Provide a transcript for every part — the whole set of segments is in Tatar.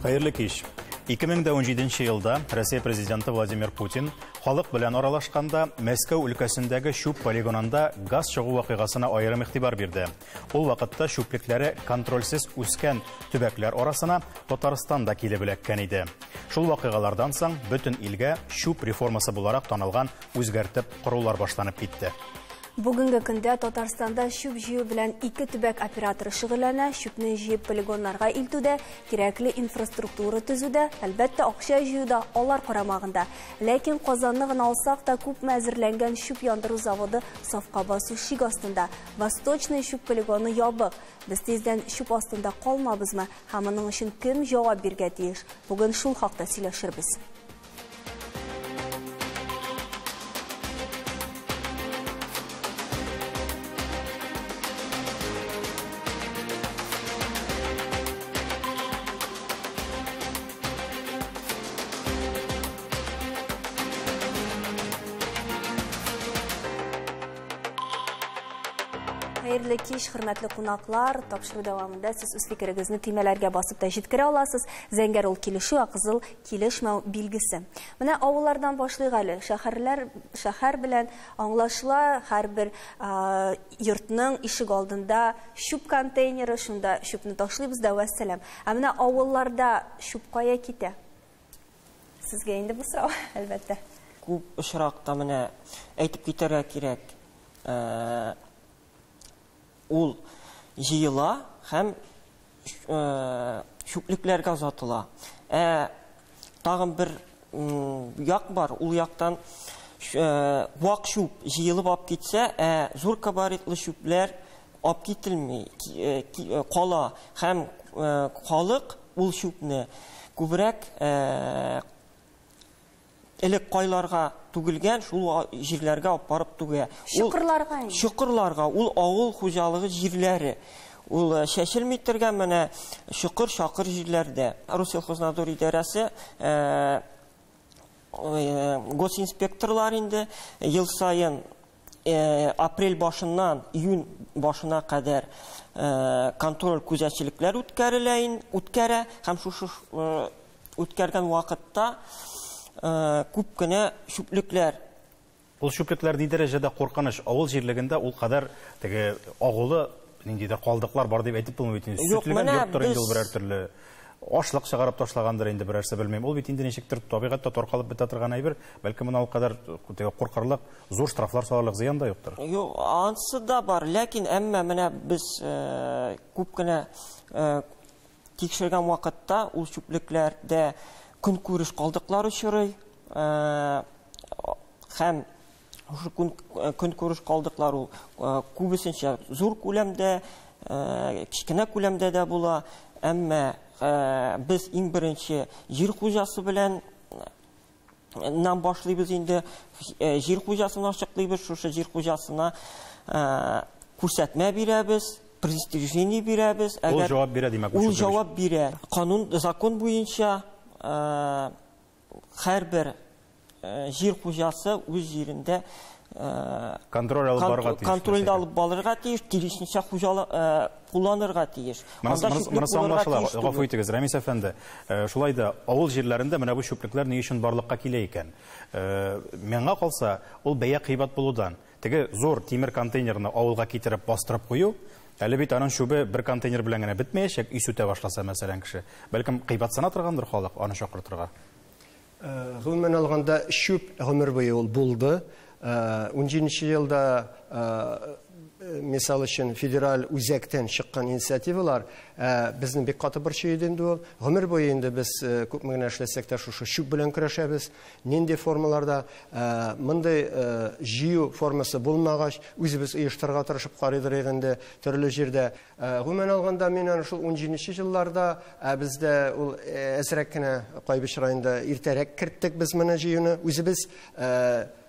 Хәерле кич. 2017 елда Россия президенты Владимир Путин халык белән аралашканда Мәскәү өлкәсендәге чүп полигонында газ чыгу вакыйгасына аерым игътибар бирде. Ул вакытта чүплекләре контрольсез үскән төбәкләр арасына Татарстан да килеп эләккән иде. Шул вакыйгалардан соң бөтен илгә чүп реформасы буларак танылган үзгәртеп корулар башланып китте. Бүгенге көндә Татарстанда чүп җыю белән ике төбәк операторы шөгыльләнә. Чүпне җыеп полигоннарга илтүдә, кирәкле инфраструктура төзүдә, әлбәттә, акча җыюда алар карамагында. Ләкин Казанны гына алсак та, күпме әзерләнгән чүп яндыру заводы сафка басу шик астында. Восточный чүп полигоны ябык. Без тиздән чүп астында калмабызмы? Һәм моның өчен кем җавап бирергә тиеш? Бүген шул хакта сөйләшербез. Хәерле кич, хөрмәтле кунаклар. Тапшыру дәвамында сез үз фикерегезне төймәләргә басып та җиткерә аласыз. Зәңгәр ул килешү, ә кызыл килешмәү билгесе. Менә авыллардан башлыйк әле. Шәһәрләр, шәһәр белән аңлашыла, һәрбер йортның ишек алдында чүп контейнеры, шунда чүпне ташлыйбыз да вәссәлам. Ә менә авылларда чүп кая китә? Сезгә инде бу сорау, әлбәттә. Күп очракта менә әйтеп китәргә кирәк. Ул җыела һәм чүплекләргә озатыла. Тагын бер як бар, ул яктан вак чүп җыелып алып китсә, зур габаритлы чүпләр алып кителми, кала һәм халык ул чүпне күбрәк элек кайларга түгелгән, шул җирләргә алып барып түгә. Чокырларга инде. Чокырларга, ул авыл хуҗалыгы җирләре. Ул чәчелми торган менә чокыр-чакыр җирләрдә. Россельхознадзор идарәсе госинспекторлар инде ел саен апрель башыннан июнь башына кадәр контроль күзәтчелекләр үткәрелә, үткәрә һәм шушы үткәргән вакытта күп кенә чүплекләр. Ул чүплекләр ни дәрәҗәдә куркыныч? Авыл җирлегендә ул кадәр теге агулы ниндидер калдыклар бар дип әйтеп булмый бит инде. Сүтелгән йорттыр инде ул, берәр төрле ашлык чыгарып ташлагандыр инде берәрсе, белмим. Ул бит инде ничектер табигатьтә таркалып бетә торган әйбер. Бәлки моны ул кадәр теге куркырлык, зур штрафлар салырлык зыян да юктыр. Юк, ансы да бар, ләкин әмма менә без күп кенә тикшергән вакытта ул чүплекләрдә көнкүреш калдыклары очрый, һәм шушы көнкүреш калдыклар ул күбесенчә зур күләмдә, кечкенә күләмдә дә була, әмма без иң беренче җир хуҗасы белән нам башлыйбыз инде, җир хуҗасын ачыклыйбыз, шушы җир хуҗасына күрсәтмә бирәбез, предостережение бирәбез. Ул җавап бирә, димәк, ул җавап бирә. Канун, закон буенча һәрбер җир хуҗасы үз җирендә контроль алып барырга тиеш. Контроль алып барырга тиеш, тиешенчә кулланырга тиеш. Монысы аңлашыла. Гафу итегез, Рәмис әфәнде. Шулай да авыл җирләрендә менә бу чүплекләр ни өчен барлыкка килә икән? Миңа калса, ул бәя кыйбат булудан. Теге зур тимер контейнерны авылга китереп бастырып кую, әле бит аның чүбе бер контейнер белән генә бетмәячәк, өй сүтә башласа, мәсәлән, кеше. Бәлкем кыйбатсына торгандыр халык аны чакыртырга. Гомумән алганда чүп гомер буе ул булды. 17 елда, мисал өчен, федераль үзәктән чыккан инициативалар безне бик каты борчый иде инде ул. Гомер буе инде без күпме генә эшләсәк тә шушы чүп белән көрәшәбез. Нинди формаларда мондый җыю формасы булмагач, үзебез оештырырга тырышып карыйдыр инде төрле җирдә. Гомумән алганда, мин аны шул 17 елларда, бездә ул әзрәк кенә Кайбыч районында иртәрәк керттек без моны җыюны. Үзебез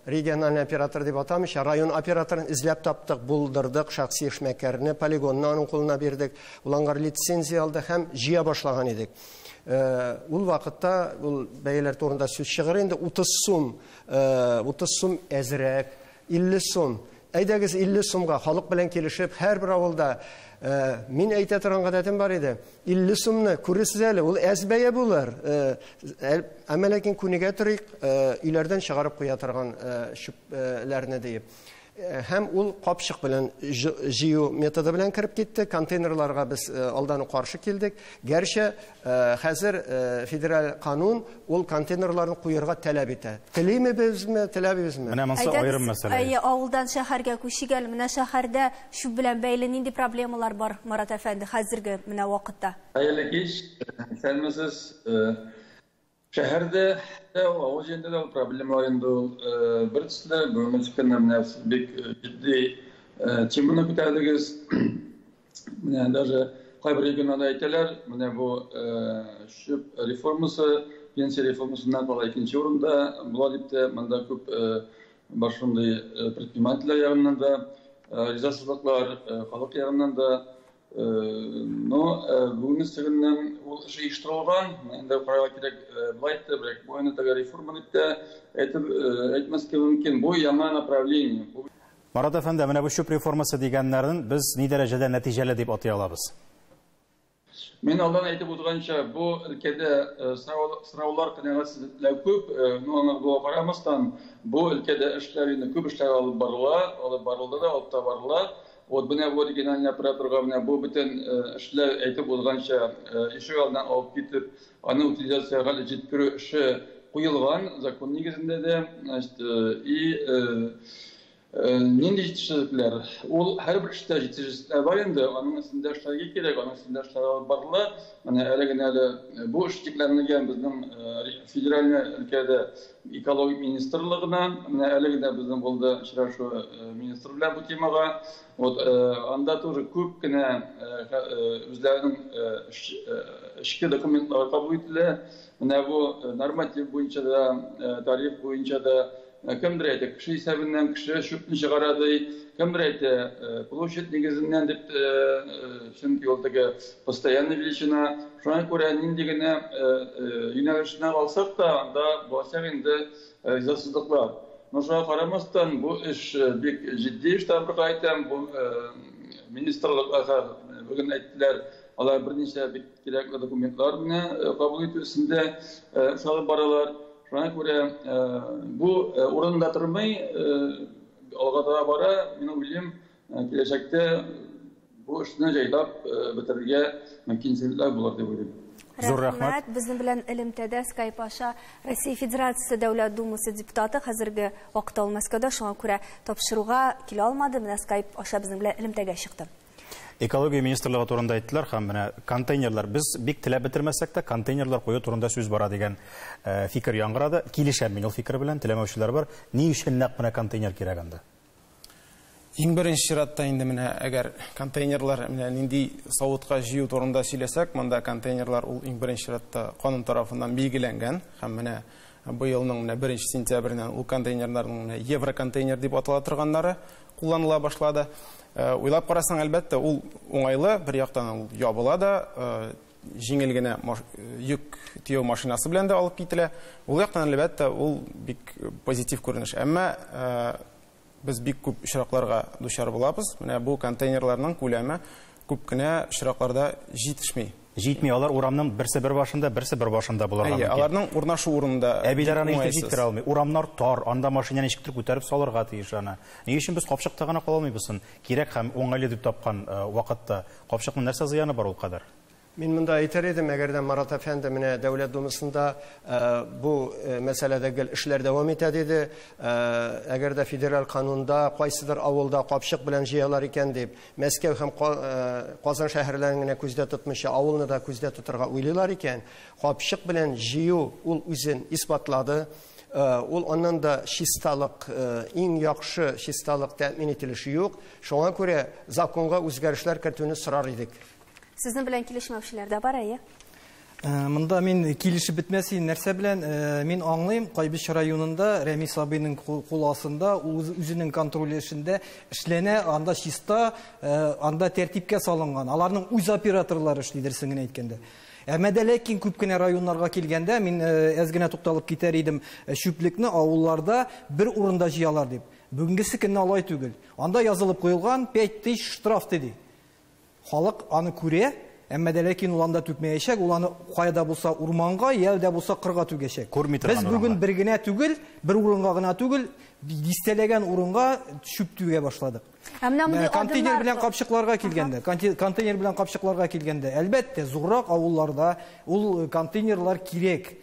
региональный оператор дип атамыйча, район операторын эзләп таптык, булдырдык, шәхси эшмәкәрне, полигонны аның кулына бирдек, ул аңар лицензия алды һәм җыя башлаган идек. Ул вакытта ул бәяләр турында сүз чыгыр инде, 30 сум, 30 сум әзрәк, 50 сум. Әйдәгез 50 сумга халык белән килешеп һәрбер авылда, мин әйтә торган гадәтем бар иде. 50 сумны күрерсез әле, ул әз бәя булыр. Әмма ләкин күнегә торыйк, өйләрдән чыгарып куя торган чүпләрне диеп. Һәм ул капчык белән җыю методы белән кереп китте. Контейнерларга без алдан ук каршы килдек. Гәрчә хәзер федераль канун ул контейнерларны куярга таләп итә. Телимебезме, теләмибезме? Менә монысы аерым мәсьәлә. Әйе, авылдан шәһәргә күчик әле. Менә шәһәрдә чүп белән бәйле нинди проблемалар бар, Марат әфәнде, хәзерге менә вакытта? Хәерле кич, исәнмесез. Шәһәрдә дә, авыл җирендә дә проблемалар инде ул бер төсле. Бүгенге көндә менә сез бик җитди теманы күтәрдегез. Менә даже кайбер регионнарда әйтәләр, менә бу чүп реформасы, пенсия реформасыннан кала икенче урында була дип тә, монда күп бар шундый предпринимательләр ягыннан да, ризасызлыклар, халык ягыннан да. Но бүгенге көннән ул эш оештырылган, инде карарга кирәк, былай итеп, бу инде теге реформа дип тә әйтеп әйтмәскә мөмкин. Бу яңа направление. Марат әфәнде, менә бу чүп реформасы дигәннәрен без ни дәрәҗәдә нәтиҗәле дип атый алабыз? Мин алдан әйтеп узганча, бу өлкәдә сораулар, канәгатьсезлекләр күп, но аңа була карамастан, бу өлкәдә эшләр инде күп эшләр алып барыла, алып барылды да, алып та барыла. Вот менә бу региональ операторга менә бу бөтен эшләр әйтеп узганча, ишек алдыннан алып китеп, аны утилизациягә җиткерү эше куелган закон нигезендә дә, значит, и нинди җитешсезлекләр? Ул һәрбер эштә җитешсезлекләр бар инде, аның өстендә эшләргә кирәк, аның өстендә эшләр алып барыла. Менә әле генә әле бу эш тикләнелгән безнең федераль өлкәдә экология министрлыгына, менә әле генә безнең булды очрашу министр белән бу темага. Вот анда тоже күп кенә үзләренең эчке документлары кабул ителә. Менә бу норматив буенча да, тариф буенча да, кемдер әйтә, кеше исәбеннән кеше чүпне чыгара ди, кемдер әйтә, площадь нигезеннән дип, чөнки ул теге постоянный величина. Шуңа күрә нинди генә юнәлешенә алсак та, анда булачак инде ризасызлыклар. Но шуңа карамастан, бу эш бик җитди эш, тагын бер әйтәм, бу министрлык бүген әйттеләр, алар берничә бик кирәкле документлар менә кабул итү өстендә эш алып баралар. Шуңа күрә бу урында тормый, алга таба бара. Мин уйлыйм, киләчәктә бу эшне җайлап бетерергә мөмкинчелекләр булыр дип уйлыйм. Зур рәхмәт. Безнең белән элемтәдә Skype аша Россия Федерациясе Дәүләт Думасы депутаты, хәзерге вакытта ул Мәскәүдә, шуңа күрә тапшыруга килә алмады. Менә Skype аша безнең белән элемтәгә чыкты. Экология министрлыгы турында әйттеләр һәм менә контейнерлар, без бик теләп бетермәсәк тә, контейнерлар кую турында сүз бара дигән фикер яңгырады. Килешәм мин ул фикер белән, теләмәүчеләр бар. Ни өчен нәкъ менә контейнер кирәк анда? Иң беренче чиратта инде менә әгәр контейнерлар менә нинди савытка җыю турында сөйләсәк, монда контейнерлар ул иң беренче чиратта канун тарафыннан билгеләнгән һәм менә быелның менә 1 сентябреннән ул контейнерларның менә евроконтейнер дип атала торганнары кулланыла башлады. Уйлап карасаң, әлбәттә, ул уңайлы, бер яктан ул ябыла да, җиңел генә йөк төяү машинасы белән дә алып кителә. Ул яктан, әлбәттә, ул бик позитив күренеш. Әмма без бик күп очракларга дучар булабыз. Менә бу контейнерларның күләме күп кенә очракларда җитешми. Җитми, алар урамның берсе бер башында, берсе бер башында булырга мөмкин. Аларның урнашу урынында әбиләр аны илтеп җиткерә алмый. Урамнар тар, анда машина ничектер күтәреп салырга тиеш аны. Ни өчен без капчыкта гына кала алмыйбыз? Кирәк һәм уңайлы дип тапкан вакытта капчыкның нәрсә зыяны бар ул кадәр? Мин монда әйтер идем, әгәр дә Марат әфәнде менә Дәүләт Думасында бу мәсьәләдә гел эшләр дәвам итә диде. Әгәр дә федераль канунда кайсыдыр авылда капчык белән җыялар икән дип, Мәскәү һәм Казан шәһәрләрен генә күздә тотмыйча, авылны да күздә тотарга уйлыйлар икән, капчык белән җыю ул үзен исбатлады. Ул аннан да чисталык, иң яхшы чисталык тәэмин ителеше юк. Шуңа күрә законга үзгәрешләр кертүне сорар идек. Сезнең белән килешмәүчеләр дә бар, әйе? Монда мин килешеп бетмәс нәрсә белән, мин аңлыйм, Кайбыч районында Рәмис абыйның кул астында, үзенең контроль эшендә эшләнә, анда чиста, анда тәртипкә салынган. Аларның үз операторлары эшли, дөресен генә әйткәндә. Әмма дә ләкин күп кенә районнарга килгәндә, мин әз генә тукталып китәр идем, чүплекне авылларда бер урында җыялар дип. Бүгенгесе көнне алай түгел. Анда язылып куелган 5000 штраф диде. Халык аны күрә, әмма дә ләкин ул анда түкмәячәк, ул аны кайда булса урманга, ялда булса кырга түгәчәк. Без бүген бер генә түгел, бер урынга гына түгел, дистәләгән урынга чүп түгә башладык. Контейнер белән капчыкларга килгәндә, контейнер белән капчыкларга килгәндә, әлбәттә, зуррак авылларда ул контейнерлар кирәк,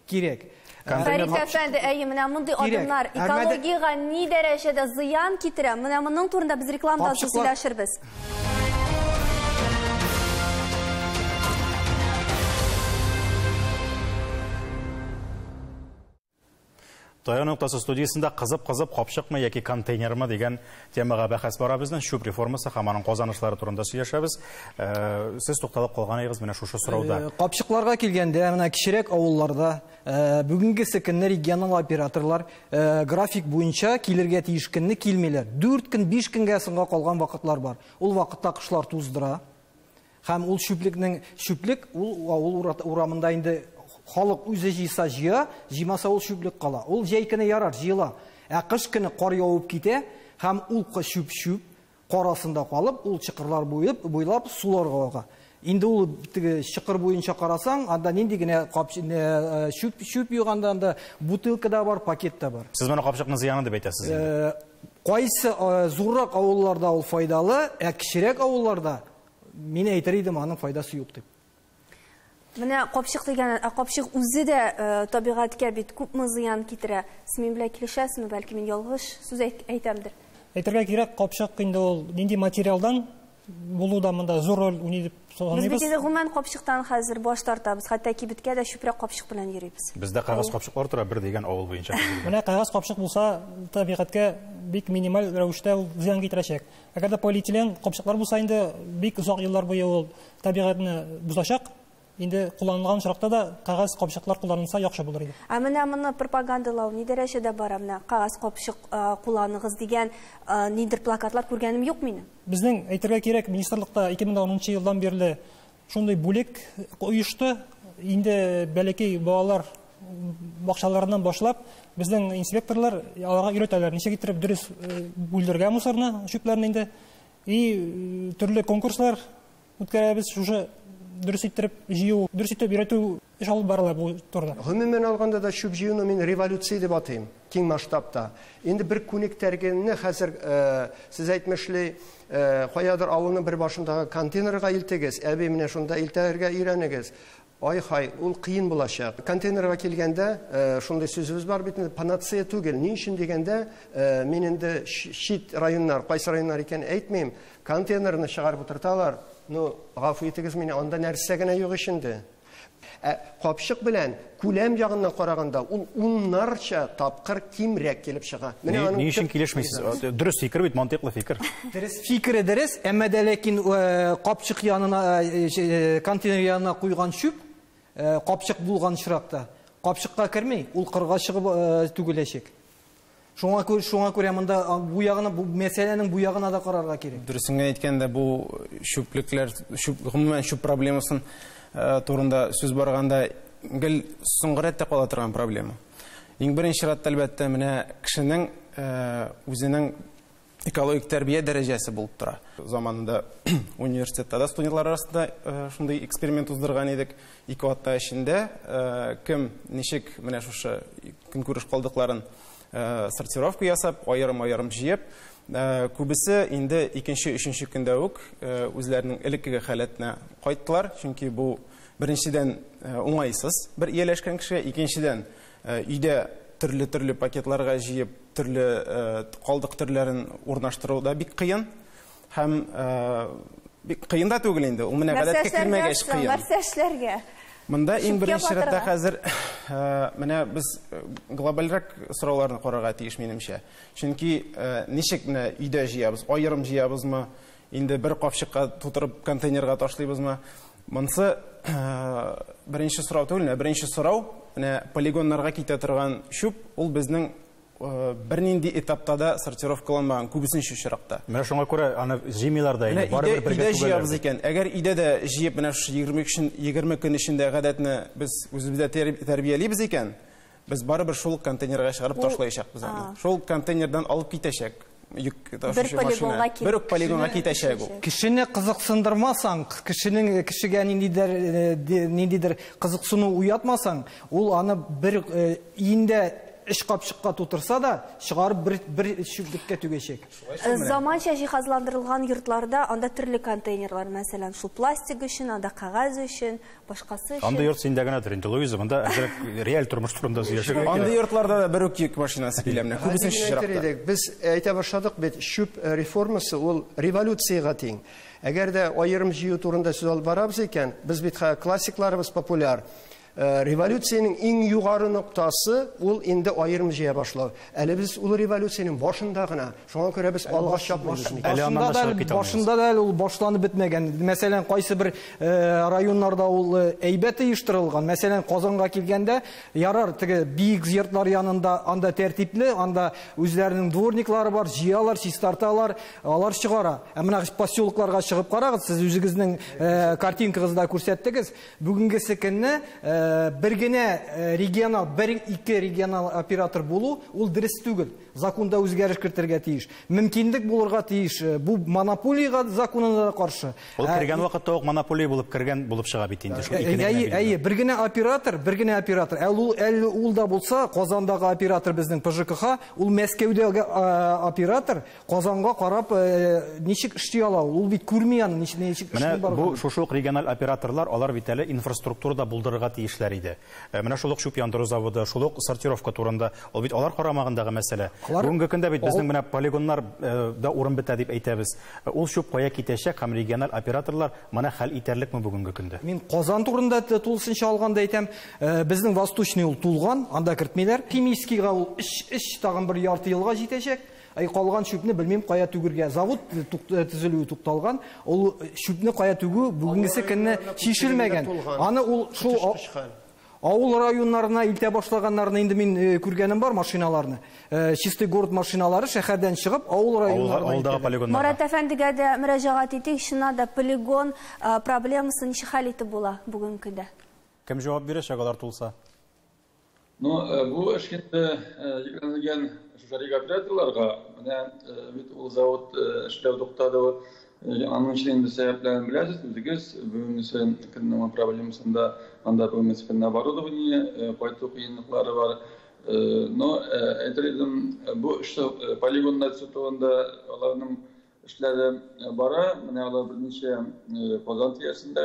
кирәк. Фәрит әфәнде, әйе, менә мондый адымнар экологиягә ни дәрәҗәдә зыян китерә? Менә моның турында без рекламадан соң сөйләшербез. Таяну ноктасы студиясендә кызып-кызып капчыкмы яки контейнермы дигән темага бәхәс бара безнең. Чүп реформасы һәм аның казанышлары турында сөйләшәбез. Сез тукталып калган идегез менә шушы сорауда. Капчыкларга килгәндә, менә кечерәк авылларда бүгенгесе көнне региональ операторлар график буенча килергә тиеш көнне килмиләр. 4 көн, 5 көнгә соңга калган вакытлар бар. Ул вакытта кышлар туздыра. Һәм ул чүплекнең чүплек ул авыл урамында инде халык үзе җыйса җыя, җыймаса ул чүплек кала. Ул җәй көне ярар, җыела. Ә кыш көне кар явып китә һәм ул чүп-чүп кар астында калып, ул чокырлар буйлап суларга ага. Инде ул теге чокыр буенча карасаң, анда нинди генә чүп-чүп юганда анда бутылка да бар, пакет та бар. Сез моны капчыкның зыяны дип әйтәсез инде. Кайсы зуррак авылларда ул файдалы, ә кечерәк авылларда мин әйтер идем, аның файдасы юк дип. Менә капчык дигән, капчык үзе дә табигатькә бит күпме зыян китерә. Сез минем белән килешәсезме? Бәлки мин ялгыш сүз әйтәмдер. Әйтергә кирәк, капчык инде ул нинди материалдан булу да монда зур роль уйный дип саныйбыз. Без бит инде гомумән капчыктан хәзер баш тартабыз, хәтта кибеткә дә чүпрәк капчык белән йөрибез. Бездә кәгазь капчыклар тора бер дигән авыл буенча. Менә кәгазь капчык булса, табигатькә бик минималь рәвештә ул зыян китерәчәк. Әгәр дә полиэтилен капчыклар булса инде бик озак еллар буе ул табигатьне бозачак. Инде кулланылган очракта да кәгазь капчыклар кулланылса яхшы булыр иде. Ә менә моны пропагандалау ни дәрәҗәдә бара? Менә кәгазь капчык кулланыгыз дигән ниндидер плакатлар күргәнем юк минем. Безнең әйтергә кирәк, министрлыкта 2010 елдан бирле шундый бүлек оешты. Инде бәләкәй балалар бакчаларыннан башлап безнең инспекторлар аларга өйрәтәләр, ничек итеп дөрес бүлдергә мусорны, чүпләрне инде. И төрле конкурслар үткәрәбез, шушы дөрес иттереп җыю, дөрес итеп өйрәтү эш алып барыла бу турыда. Гомумән алганда да чүп җыюны мин революция дип атыйм, киң масштабта. Инде бер күнектәргәнне хәзер сез әйтмешли, каядыр авылның бер башындагы контейнерга илтегез, әби менә шунда илтәргә өйрәнегез. Ай-хай, ул кыен булачак. Контейнерга килгәндә, шундый сүзебез бар бит инде, панацея түгел. Ни өчен дигәндә, мин инде чит районнар, кайсы районнар икән әйтмим, контейнерны чыгарып утырталар. Ну, гафу итегез мине, анда нәрсә генә юк инде. Ә капчык белән күләм ягыннан караганда ул уннарча тапкыр кимрәк килеп чыга. Ни өчен килешмисез? Дөрес фикер бит, мантыйклы фикер. Дөрес фикере дөрес, әмма дә ләкин капчык янына, контейнер янына куйган чүп, капчык булган очракта капчыкка керми, ул кырга чыгып түгеләчәк. Шуңа күрә монда бу ягына, бу мәсьәләнең бу ягына да карарга кирәк. Дөресен генә әйткәндә, бу чүплекләр, гомумән чүп проблемасын турында сүз барганда гел соңгы рәттә кала торган проблема. Иң беренче рәттә, әлбәттә, менә кешенең үзенең экологик тәрбия дәрәҗәсе булып тора. Заманында университетта да студентлар арасында шундый эксперимент уздырган идек. 2 атна эчендә кем ничек менә шушы көнкүреш калдыкларын сортировка ясап, аерым-аерым җыеп, күбесе инде икенче, өченче көндә үк үзләренең элеккеге халәтенә кайттылар. Чөнки бу беренчедән уңайсыз бер ияләшкән кешегә, икенчедән өйдә төрле-төрле пакетларга җыеп, төрле калдык төрләрен урнаштыру да бик кыен. Һәм бик кыен да түгел инде. Ул менә гадәткә кермәгәч кыен. Нәрсә эшләргә? Монда иң беренче чиратта хәзер менә без глобальрәк сорауларны карарга тиеш минемчә. Чөнки ничек менә өйдә җыябыз, аерым җыябызмы, инде бер капчыкка тутырып контейнерга ташлыйбызмы? Монсы беренче сорау түгел, беренче сорау менә полигоннарга китә торган чүп, ул безнең бернинди этапта да сортировкаланмаган күбесенчә очракта. Менә шуңа күрә аны җыймыйлар да инде, барыбер бергә түгелләр. Өйдә җыябыз икән. Әгәр өйдә дә җыеп менә шушы 20 көн эчендә гадәтне без үзебездә тәрбиялибез икән, Без барыбер шул контейнерга чыгарып ташлаячакбыз аны. Шул контейнердан алып китәчәк. Йөк ташучы машина. Бер үк полигонга китәчәк ул. Кешене кызыксындырмасаң, кешегә ниндидер кызыксыну уятмасаң, ул аны бер иендә эш капчыкка тутырса да, чыгарып бер чүплеккә түгәчәк. Заманча җиһазландырылган йортларда анда төрле контейнерлар, мәсәлән, шул пластик өчен, анда кәгазь өчен, башкасы өчен. Анда йорт синдә генәдер инде, Луиза, монда әзрәк реаль тормыш турында сөйләшергә кирәк. Андый йортларда да бер үк йөк машинасы килә менә, күбесенчә чиратта. Без әйтә башладык бит, чүп реформасы ул революциягә тиң. Әгәр дә аерым җыю турында сүз алып барабыз икән, без бит классикларыбыз популяр. Революциянең иң югары ноктасы ул инде аерым җыя башлау. Әле без ул революциянең башында гына. Шуңа күрә без алга чапмыйбыз. Башында да әле ул башланып бетмәгән. Мәсәлән, кайсы бер районнарда ул әйбәт оештырылган. Мәсәлән, Казанга килгәндә, ярар, теге биек йортлар янында анда тәртипле, анда үзләренең дворниклары бар, җыялар, чистарталар, алар чыгара. Ә менә поселокларга чыгып карагыз, сез үзегезнең картинкагызда күрсәттегез. Бүгенгесе көнне бер генә регионал, бер-ике регионал оператор булу, ул дөрес түгел. Законда үзгәреш кертергә тиеш. Мөмкинлек булырга тиеш. Бу монополиягә законына да каршы. Ул кергән вакытта ук монополия булып кергән булып чыга бит инде. Әйе, бер генә оператор, бер генә оператор. Әле ул да булса, Казандагы оператор безнең ПЖКХ, ул Мәскәүдәге оператор Казанга карап ничек эшли ала? Ул бит күрми аны, ничек эшли барган. Менә бу шушы ук региональ операторлар, алар бит әле инфраструктурада булдырырга тиешләр иде. Менә шул ук чүп яндыру заводы, шул ук сортировка турында, ул бит алар карамагындагы мәсьәлә. Бүгенге көндә бит безнең менә полигоннар да урын бетә дип әйтәбез. Ул чүп кая китәчәк һәм региональ операторлар моны хәл итәрлекме бүгенге көндә? Мин Казан турында тулысынча алганда әйтәм, безнең Восточный ул тулган, анда кертмиләр. Химическийга ул эш тагын бер ярты елга җитәчәк. Ай калган чүпне белмим кая түгергә. Завод төзелүе тукталган. Ул чүпне кая түгү бүгенгесе көнне чишелмәгән. Аны ул шул авыл районнарына илтә башлаганнарны инде мин күргәнем бар машиналарны. Чистый город машиналары шәһәрдән чыгып авыл районнарына илтә. Марат әфәндегә дә мөрәҗәгать итик, чыннан да полигон проблемасын ничек хәл итеп була бүгенге көндә? Кем җавап бирәчәк алар тулса? Ну, бу эш инде йөкләнелгән шушы операторларга, менә бит ул завод эшләү туктады. Аның өчен инде сәбәпләрен беләсез, үзегез бүгенге көннең проблемасында анда бүгенге көнне оборудование кайту кыенлыклары бар. Но әйтер идем, бу эш полигоннар турында аларның эшләре бара. Менә алар берничә Казан тирәсендә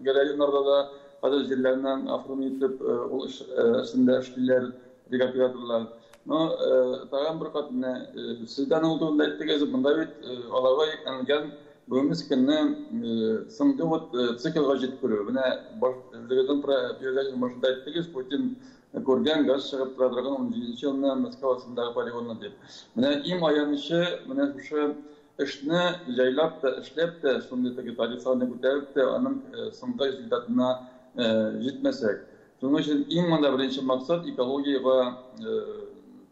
районнарда да хәзер җирләреннән оформить итеп ул эш эшендә эшлиләр операторлар. Но тагын бер кат менә сездән ул турында әйттегез, монда бит аларга йөкләнгән бүгенге көнне соңгы вот циклга җиткерү. Менә үзегезнең передачаның башында әйттегез, Путин күргән газ чыгып тора торган 17 елны Мәскәү астындагы полигонны дип. Менә иң аянычы менә шушы эшне җайлап та, эшләп тә, шундый теге тарифларны күтәреп тә, аның соңгы результатына җитмәсәк. Шуның өчен иң монда беренче максат экологиягә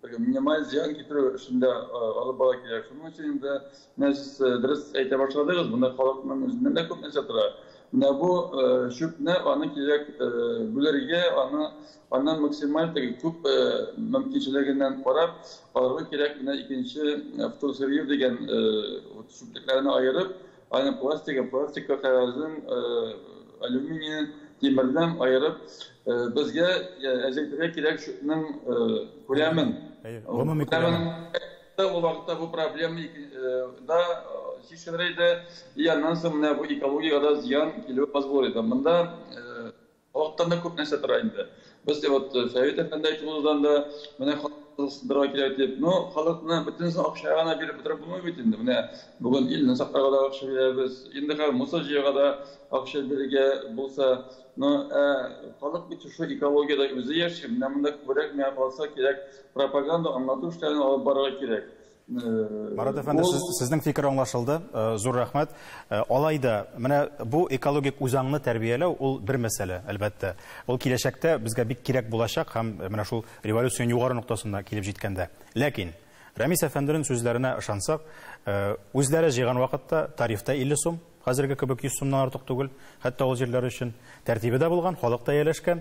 минималь зыян китерү эшендә алып бара кирәк. Шуның өчен инде менә сез дөрес әйтә башладыгыз, монда халыкның үзеннән дә күп нәрсә тора. Менә бу чүпне аны кирәк бүләргә, аны аннан максималь теге күп мөмкинчелегеннән карап, аларга кирәк менә икенче вторсырье дигән чүплекләрне аерып, аны пластика, пластика кәгазен, алюминий, тимердән аерып, безгә әзерләргә кирәк чүпнең күләмен. Гомуми күләмен. Ул вакытта бу проблема да чишелер иде. И аннан соң менә бу экологиягә да зыян килүе аз булыр иде. Монда халыктан да күп нәрсә тора инде. Без вот Фәвит әфәнде әйтеп узган да, менә халыкны кирәк дип. Но халыкны бөтенесен акчага гына биреп бетереп булмый бит инде. Менә бүген илне сакларга да акча бирәбез. Инде хәзер мусор җыярга да акча бирергә булса, но халык бит шушы экологиядә үзе яши. Менә монда күбрәк миңа калса кирәк пропаганда аңлату эшләрен алып барырга кирәк. Марат әфәнде, сезнең фикер аңлашылды. Зур рәхмәт. Алай да, менә бу экологик үзаңны тәрбияләү ул бер мәсьәлә, әлбәттә. Ул киләчәктә безгә бик кирәк булачак һәм менә шул революциянең югары ноктасына килеп җиткәндә. Ләкин Рәмис әфәнденең сүзләренә ышансак, үзләре җыйган вакытта тарифта 50 сум, Хәзерге кебек 100 сумнан артык түгел, хәтта ул җирләр өчен тәртибе дә булган, халык та ияләшкән.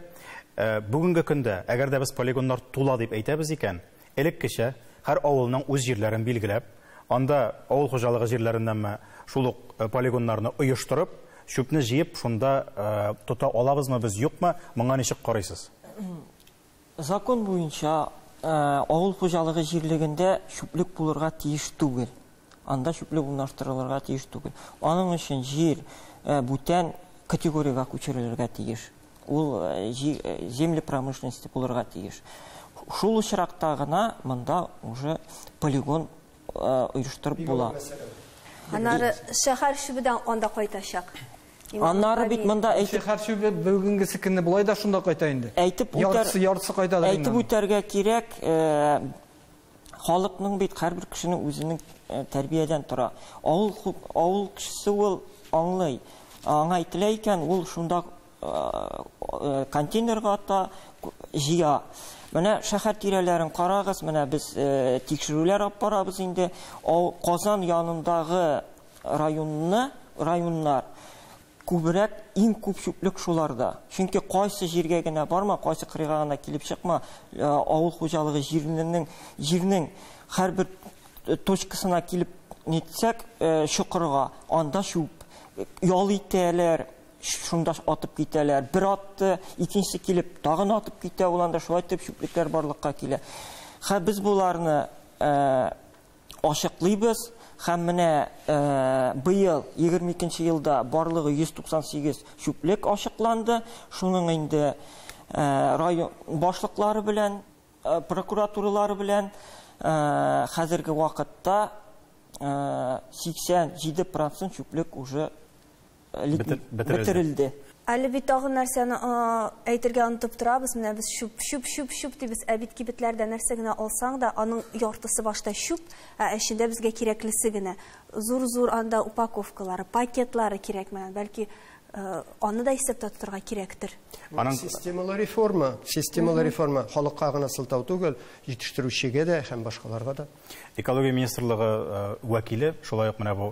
Бүгенге көндә, әгәр дә без полигоннар тула дип әйтәбез икән, элеккечә һәр авылның үз җирләрен билгеләп, анда авыл хуҗалыгы җирләреннәнме шул ук полигоннарны оештырып, чүпне җыеп, шунда тота алабызмы без, юкмы? Моңа ничек карыйсыз? Закон буенча авыл хуҗалыгы җирлегендә чүплек булырга тиеш түгел. Анда чүплек урнаштырылырга тиеш түгел. Аның өчен җир бүтән категориягә күчерелергә тиеш. Ул земли промышленности булырга тиеш. Шул очракта гына монда уже полигон оештырып була. Аннары шәһәр чүбедән анда кайтачак. Аннары бит монда әйтеп шәһәр чүбе бүгенгесе көнне болай да шунда кайта инде. Әйтеп яртысы кайтадыр. Әйтеп үтәргә кирәк, халыкның бит һәрбер кешенең үзенең тәрбиядән тора. Авыл кешесе ул аңлый. Аңа әйтелә икән, ул шунда контейнерга ата, җыя. Менә шәһәр тирәләрен карагыз, менә без тикшерүләр алып барабыз инде. Казан янындагы районнар күбрәк, иң күп чүплек шуларда. Чөнки кайсы җиргә генә барма, кайсы кырыйга гына килеп чыкма, авыл хуҗалыгы җирнең һәрбер точкасына килеп нитсәк, чокырга, анда чүп, ял итәләр, шунда атып китәләр. Бер атты, икенчесе килеп тагын атып китә, ул анда шулай итеп чүплекләр барлыкка килә. Һәм без буларны ачыклыйбыз. Һәм менә быел 22 елда барлыгы 198 чүплек ачыкланды. Шуның инде район башлыклары белән, прокуратуралары белән хәзерге вакытта 87% чүплек уже бетерелде. Әле бит тагын нәрсәне әйтергә онытып торабыз. Менә без чүп, чүп, чүп, чүп дибез. Ә бит кибетләрдә нәрсә генә алсаң да, аның яртысы башта чүп, ә эчендә безгә кирәклесе генә. Зур-зур анда упаковкалары, пакетлары кирәк менә. Бәлки аны да исәптә тотарга кирәктер. Системалы реформа, системалы реформа халыкка гына сылтау түгел, җитештерүчегә дә һәм башкаларга да. Экология министрлыгы вәкиле шулай ук менә бу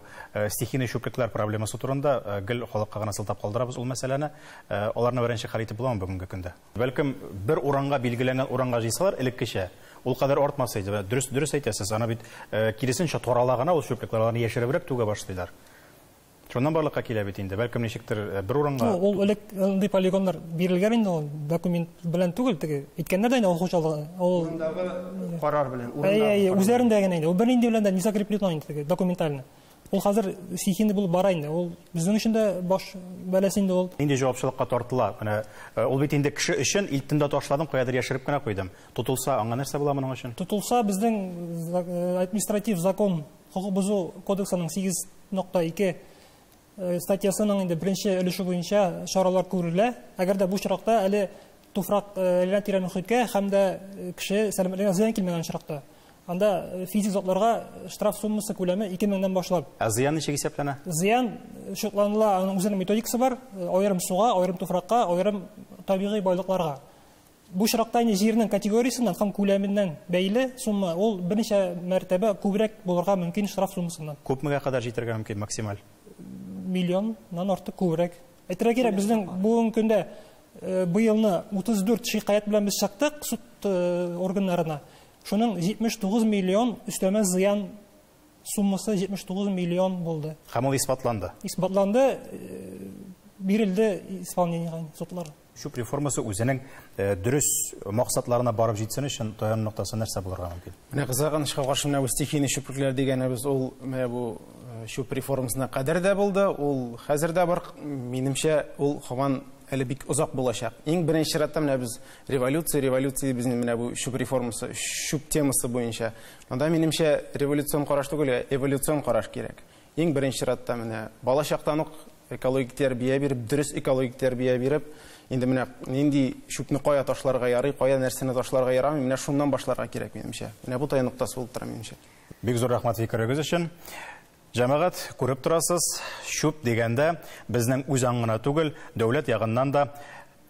стихийный чүплекләр проблемасы турында гел халыкка гына сылтап калдырабыз ул мәсьәләне. Аларны беренче хәл итеп буламы бүгенге көндә? Бәлкем бер урынга билгеләнгән урынга җыйсалар элеккечә, ул кадәр артмас иде. Дөрес әйтәсез, аны бит киресенчә тарала гына ул чүплекләр, аларны яшеребрәк түгә башлыйлар. Шуннан барлыкка килә бит инде. Бәлкем ничектер бер урынга. Ул элек андый полигоннар бирелгән инде, ул документ белән түгел, теге әйткәннәр дә инде авыл хуҗалыгы, ул урындагы карар белән, урындагы. Үзләрендә генә инде. Ул бернинди белән дә не закреплено инде теге документально. Ул хәзер стихийный булып бара инде. Ул безнең өчен дә баш бәласе инде ул. Нинди җавапчылыкка тартыла? Менә ул бит инде кеше өчен илттем дә ташладым, каядыр яшереп кенә куйдым. Тотылса, аңа нәрсә була моның өчен? Тотылса, безнең административ закон хокук бозу кодексының 8.2 статьясының инде беренче өлеше буенча чаралар күрелә. Әгәр дә бу очракта әле туфрак әйләнә-тирә мөхиткә һәм дә кеше сәламәтлегенә зыян килмәгән очракта, анда физик затларга штраф суммасы күләме 2000-нән башлап. Ә зыян ничек исәпләнә? Зыян шутланыла, аның үзенең методикасы бар, аерым суга, аерым туфракка, аерым табигый байлыкларга. Бу очракта инде җирнең категориясеннән һәм күләменнән бәйле сумма, ул берничә мәртәбә күбрәк булырга мөмкин штраф суммасыннан. Күпмегә кадәр җитәргә мөмкин максималь? Миллионнан артык күбрәк. Әйтергә кирәк, безнең бүгенге көндә быелны 34 шикаять белән без чыктык суд органнарына. Шуның 79 миллион өстәмә зыян суммасы 79 миллион булды. Һәм ул исбатланды. Исбатланды, бирелде исполнениега судлар. Чүп реформасы үзенең дөрес максатларына барып җитсен өчен таяну ноктасы нәрсә булырга мөмкин? Менә кызганычка каршы, менә бу стихийный чүплекләр дигәнебез ул менә бу чүп реформасына кадәр дә булды, ул хәзер дә бар. Минемчә, ул һаман әле бик озак булачак. Иң беренче чиратта менә без революция, революция безнең менә бу чүп реформасы, чүп темасы буенча. Монда минемчә революцион караш түгел, эволюцион караш кирәк. Иң беренче чиратта менә бала чактан ук экологик тәрбия биреп, дөрес экологик тәрбия биреп, инде менә нинди чүпне кая ташларга ярый, кая нәрсәне ташларга ярамый, менә шуннан башларга кирәк минемчә. Менә бу таяну ноктасы булып тора минемчә. Бик зур рәхмәт фикерегез өчен. Җәмәгать, күреп торасыз, чүп дигәндә безнең үз аң гына түгел, дәүләт ягыннан да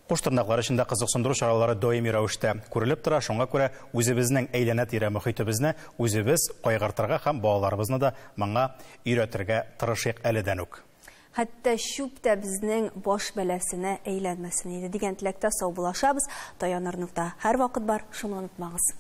куш тырнаклар эчендә кызыксындыру чаралары даими рәвештә күрелеп тора. Шуңа күрә үзебезнең әйләнә-тирә мөхитебезне үзебез кайгыртырга һәм балаларыбызны да моңа өйрәтергә тырышыйк әледән үк. Хәтта чүп тә безнең баш бәласенә әйләнмәсен иде дигән теләктә саубуллашабыз. Таяныр нокта һәрвакыт бар, шуны онытмагыз.